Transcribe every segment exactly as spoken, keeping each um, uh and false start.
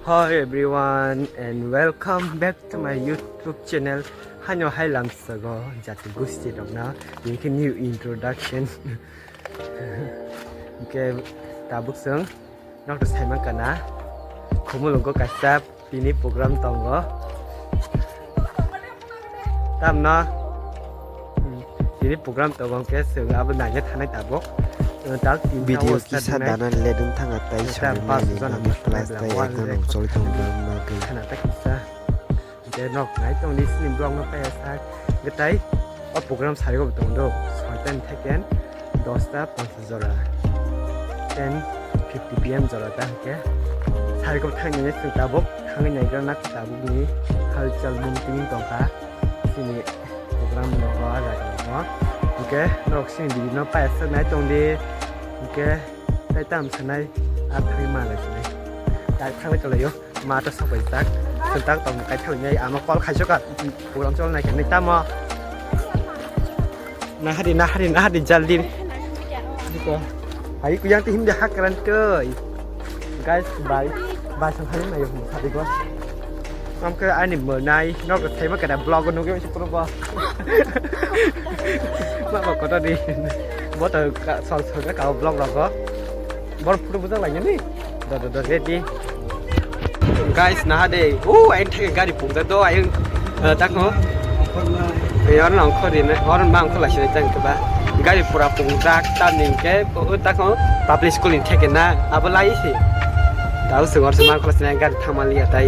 Hi everyone and welcome back to my YouTube channel. Hano hai lamsago jati gusti rokna. Ini new introduction. Oke, tabuk seng. Nok to saimang kana. Khumulungo kaisa tini program tongo. Tamno. Hmm, tini program tongo ke seng abo naina thanai tabuk. Eh, tak tin video kisa dana ledung thanga tai song bas mani jon nami plus tai ekdom nong choli tong belum nagwi. Khana ta kisa. Je nok nai tong di sini blog no paya sak. Getai o program sari go tong do. Soita ni theken dosta jora ten fifty P M jora ta hwnkhe. Sari kok thangni sung tabuk thangwi naigra nak tabuk ni halchal mung tini tongkha sini program no o jaga no. Hwnkhe norok sini video no payasa nai tongdi. Hwnkhe tai tam sanai a thangwi ma lai sinai. Tai thangwi tonglaio. Ma to sapai tak. Sentak tong kai thang nai ama call khai soka. Program chol nai khe tamo. Nahari, nahari, nahari, jaldi. Hai ku yang tihim de hakran koi. Guys, bai, bai sang hari nai yung tadi gua. Am ke ani menai, nok ke tema kada blog nunggu masih pura ba. Mak mak kota di. Buat sol sol ka blog rok. Bor photo bujak lagi ni. Da da da ready. Guys, naha de. Oh, ain theke gari pungda do ain, eh, takho. Ei or nang khori ne, or mang khola sini tang keba. Gari pura pungjak tamni ke, oh, takho. Public school ni theke na, abo lai si. Tau se gor se mang khola sini gari thamali atai.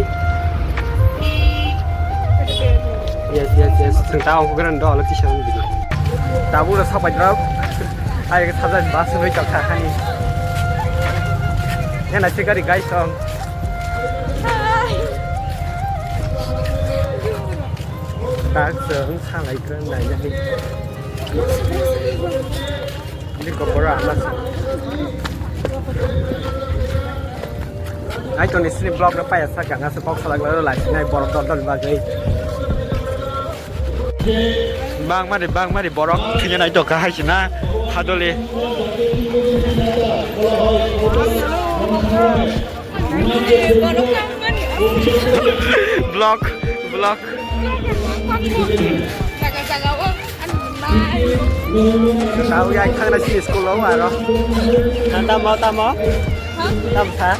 Yes, yes, yes. Sing tau ko gran do lo kisa ngi. Tabu lo sabai drop. Ai ke sabdan bas ngi chak kha khani. Yana se gari guys song. Tak seng sangai kren nai nai. Ini ko bora amas. Ai to ni sini blog na paya sa ganga se kok salak la lai nai borok dol dol bagwi. Bang mari, bang mari borok thwina nai to kahai sina hadoli. Block, block. Tau yang thang na si school lo aro. Tamo, tamo. Tam sa.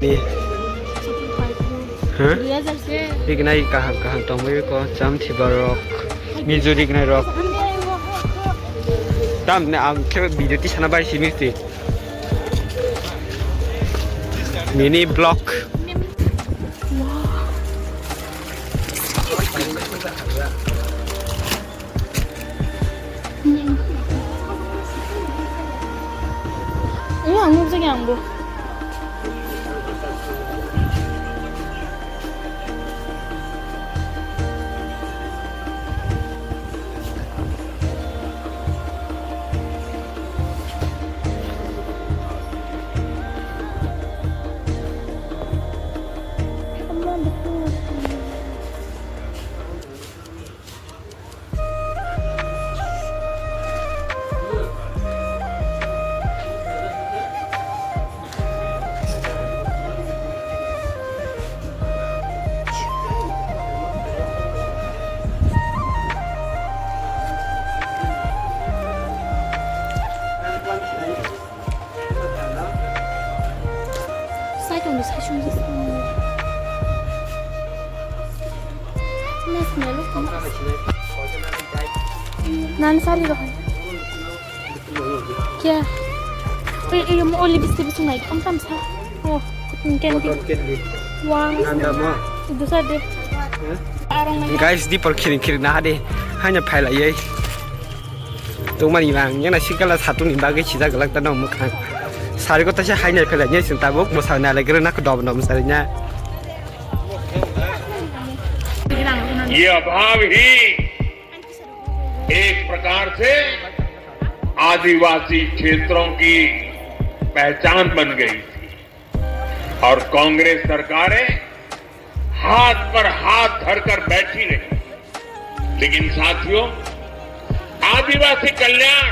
Ni. Huh? Rignai kaham kaham tongwi ko cham thiba rok. Mijo rignai rok. Tam ne ang khe video ti sana bai si misti. Mini block. Iya, ang nukjak ya, ang bo. Sai tongdi, sai sungdi, sai tongdi. Mas melo tong. Nan sari rok. Kya? Oi, oi, mo oli bisti bisti nai, kam tam sa. Oh, cotton candy. Cotton candy. Wow. Nanda mo? Dusa de. Huh? Arong nai. Guys, di por khiring khiring na hade. Hanya phailai. Tongmani bang, yana sikala satungni bagwi sijak gwlak ta nang mwkhang. Sari kota se hainai phelai ni sing tabuk, mwsang nai lai gre nak dob no mwsari nya. ये अभाव ही एक प्रकार से आदिवासी क्षेत्रों की पहचान बन गई थी। और कांग्रेस सरकारें हाथ पर हाथ धरकर बैठी रही। लेकिन साथियों, आदिवासी कल्याण,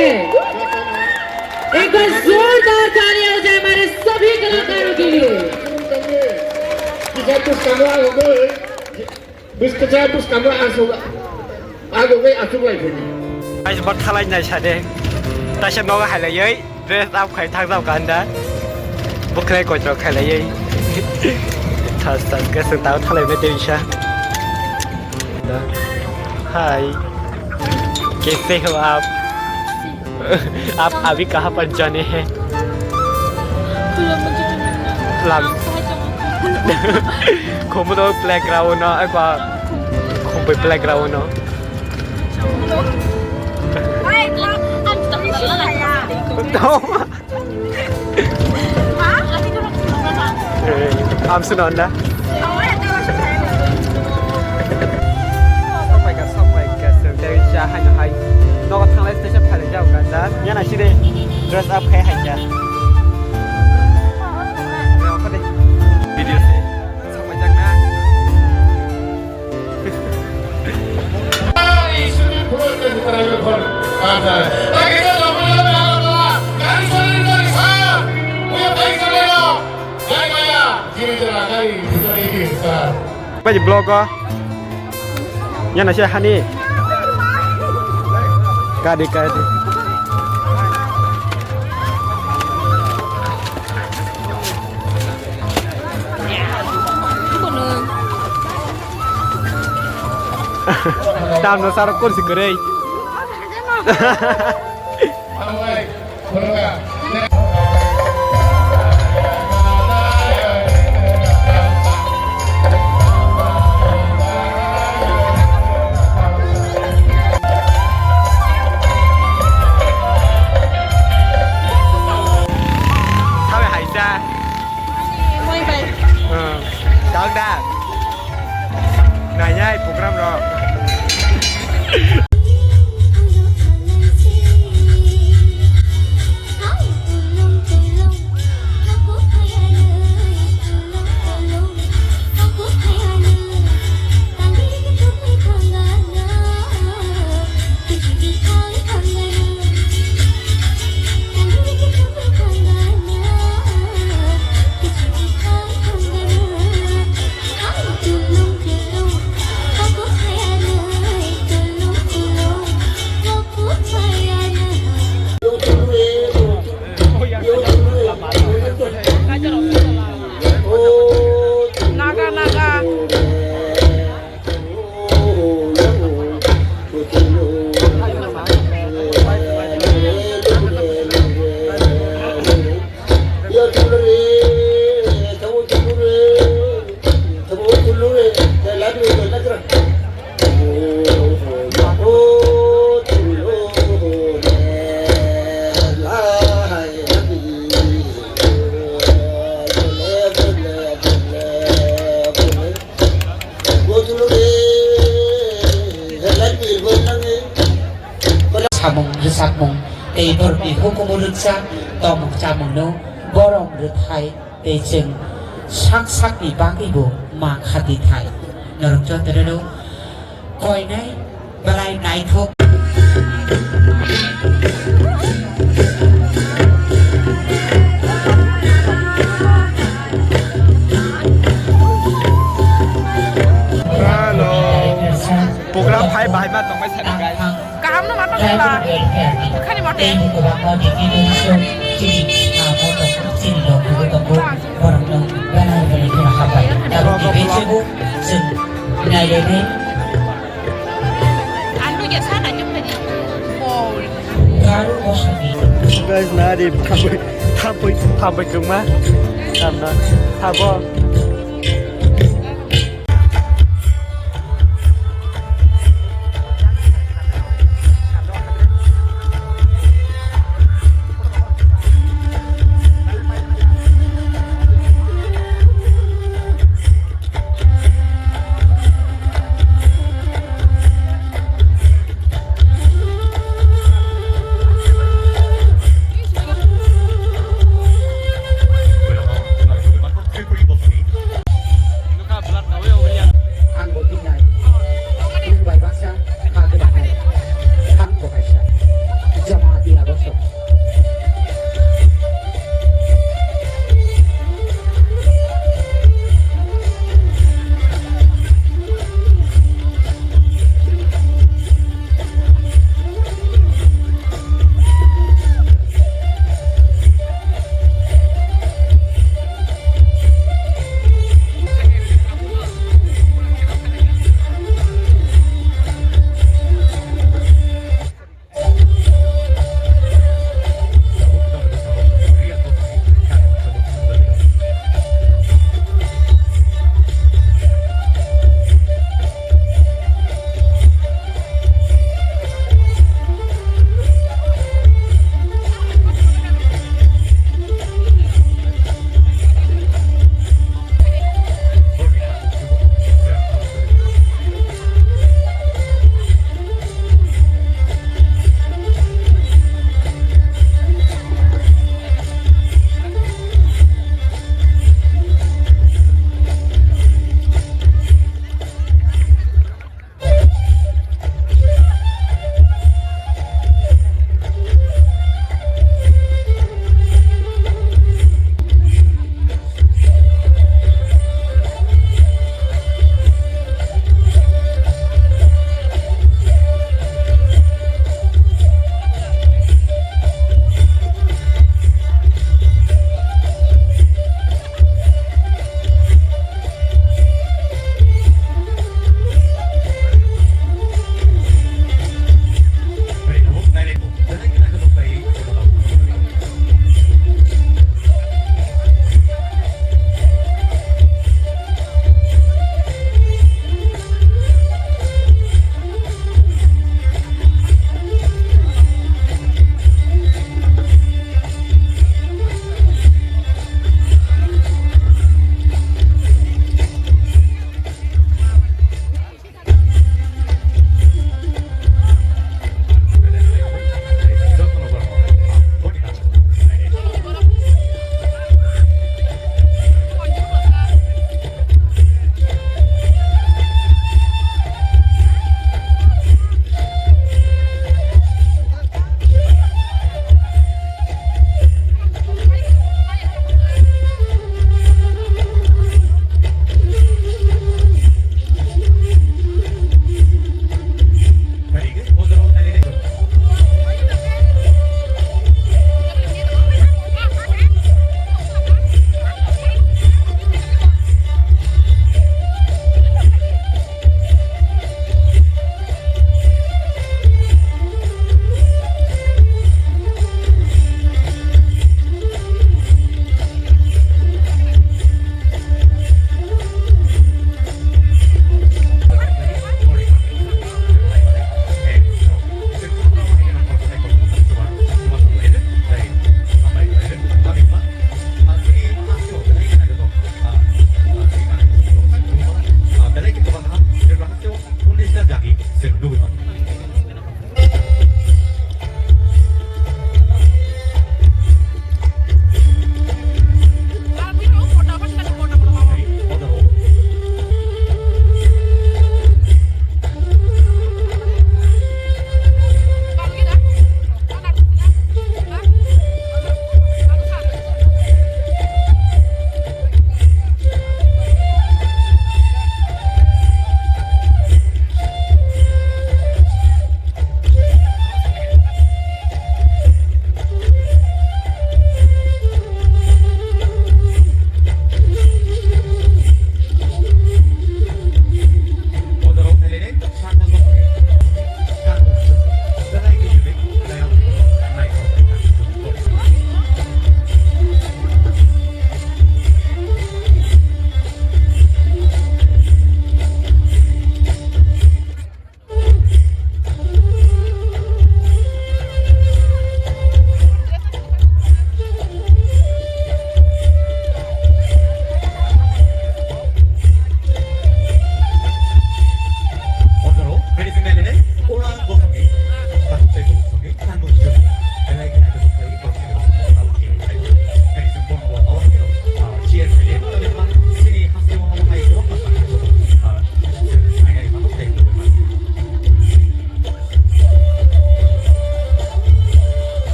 एक बार जोरदार तालियां हो जाए हमारे सभी कलाकारों के लिए। Bwskang bwskang aswk, aswk lai phini. Guys, bo thalai nai sade. Taisa nogo hai lai ei, dress up khai thang jao ganda. Bwkhwnai koitrok khai lai ei. Thas thas khe swng tao thalai nai tei sa. Hi. Kaise ho aap? Aap abhi kahan par jane hain? Lam. Khumdo playground no, ekwa khumpi playground no. Am sino na. Sampai ka, sampai ka, sampai ka, hai no hai. Nogo thanglai station phalai jao ka da. Yana side dress up khai hai ka. Video se. Sampai jak na. Bai vlog o. Yana se hani. Kadi kadi. Tamno saro kursi kwrwi. Thawi haisa. Moi bai. Hmm. Tawk da. Nainai program rok. Naga, naga. Samung rwchapmung tei borokni hukumu rwksa tongmung chamungno borom rwthai tei chwng sak sakni bagwibo ma khati thai. Norok jotono koinai belai naithok. Hello. Program phai bahai ma tongmai sani guys. Kaham no mano kela. Khani mote. Guys, nari thampui thampui thampui kungma. Thamna thabo.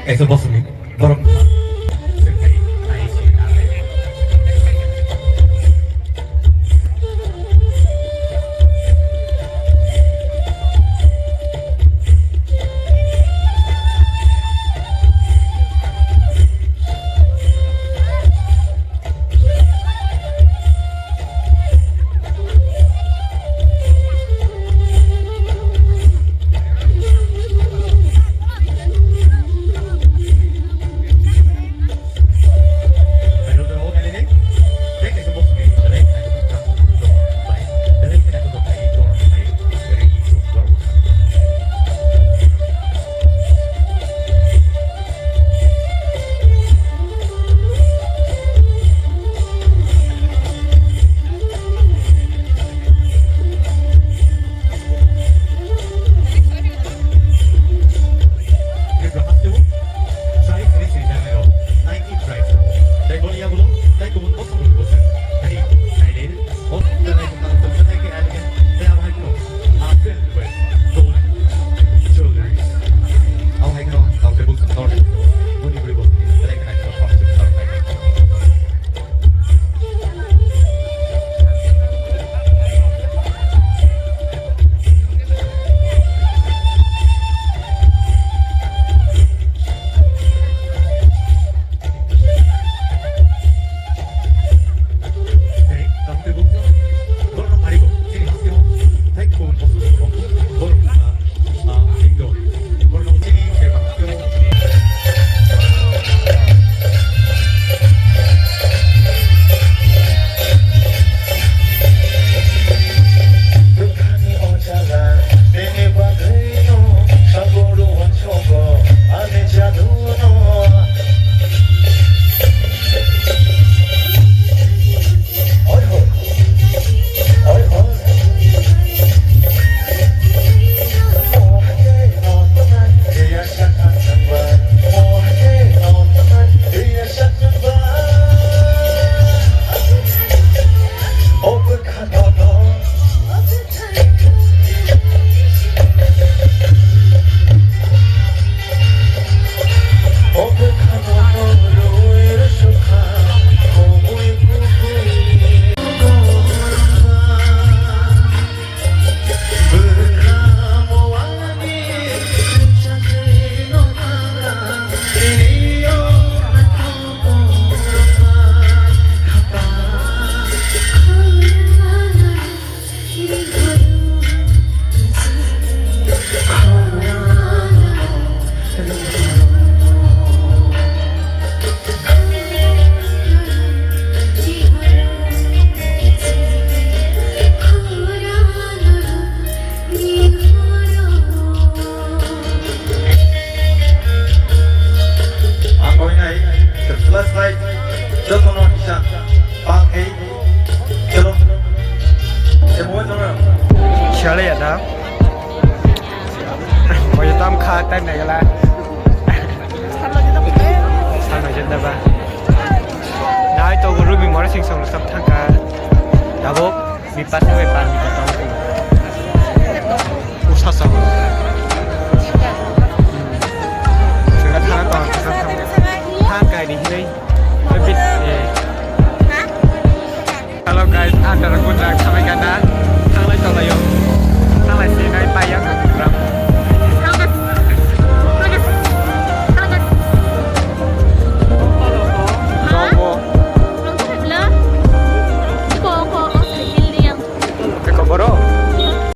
Kaisa bosongni borok. Ang koi nai, flashlight, jotono kisa, pang ei, chalo. Chale ya da. Oye tam kha tan nai gala. Sal mai jenda ba. Dai to guru mi mora sing song sab thangka. Dabo. Bipat ni bai pan bipat tong tu. Usa sa. Sura thana tong, thana tong. Thang kai di hinai. Bit, eh. Hello guys, ang tara kudra khamai gana. Thanglai tonglaio. Thanglai sinai paiya.